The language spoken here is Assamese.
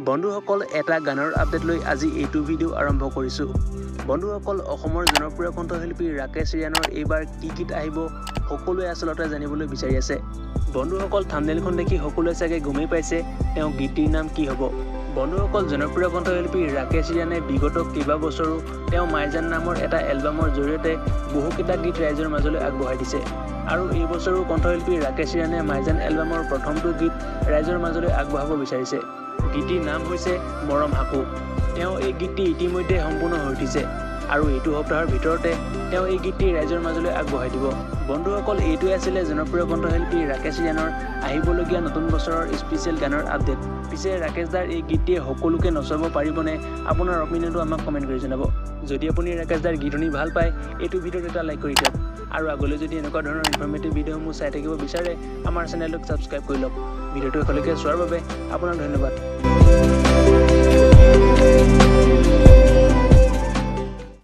বন্ধুসকল, এটা গানৰ আপডেট লৈ আজি এইটো ভিডিঅ' আৰম্ভ কৰিছোঁ। বন্ধুসকল, অসমৰ জনপ্ৰিয় কণ্ঠশিল্পী ৰাকেশ ৰিয়ানৰ এইবাৰ কি গীত আহিব সকলোৱে আচলতে জানিবলৈ বিচাৰি আছে। বন্ধুসকল, থাম্বনেইলখন দেখি সকলোৱে চাগে গমেই পাইছে তেওঁ গীতটিৰ নাম কি হ'ব। বন্ধুসকল, জনপ্ৰিয় কণ্ঠশিল্পী ৰাকেশ ৰিয়ানে বিগত কেইবাবছৰো তেওঁ মাইজান নামৰ এটা এলবামৰ জৰিয়তে বহুকেইটা গীত ৰাইজৰ মাজলৈ আগবঢ়াই দিছে আৰু এই বছৰো কণ্ঠশিল্পী ৰাকেশ ৰিয়ানে মাইজান এলবামৰ প্ৰথমটো গীত ৰাইজৰ মাজলৈ আগবঢ়াব বিচাৰিছে। গীতটিৰ নাম হৈছে মৰম সাঁকো। তেওঁ এই গীতটি ইতিমধ্যে সম্পূৰ্ণ হৈ উঠিছে আৰু এইটো সপ্তাহৰ ভিতৰতে তেওঁ এই গীতটি ৰাইজৰ মাজলৈ আগবঢ়াই দিব। বন্ধুসকল, এইটোৱে আছিলে জনপ্ৰিয় কণ্ঠশিল্পী ৰাকেশ ৰিয়ানৰ আহিবলগীয়া নতুন বছৰৰ স্পেচিয়েল গানৰ আপডেট। পিছে ৰাকেশ দাৰ এই গীতটিয়ে সকলোকে নচুৱাব পাৰিবনে? আপোনাৰ অপিনিয়নটো আমাক কমেণ্ট কৰি জনাব। যদি আপুনি ৰাকেশ দাৰ গীত শুনি ভাল পায়, এইটো ভিডিঅ'ত এটা লাইক কৰি দিয়ক আৰু আগলৈ যদি এনেকুৱা ধৰণৰ ইনফৰ্মেটিভ ভিডিঅ'সমূহ চাই থাকিব বিচাৰে, আমাৰ চেনেলটোক ছাবস্ক্ৰাইব কৰি লওক। ভিডিঅ'টো শেষলৈকে চোৱাৰ বাবে আপোনাক ধন্যবাদ।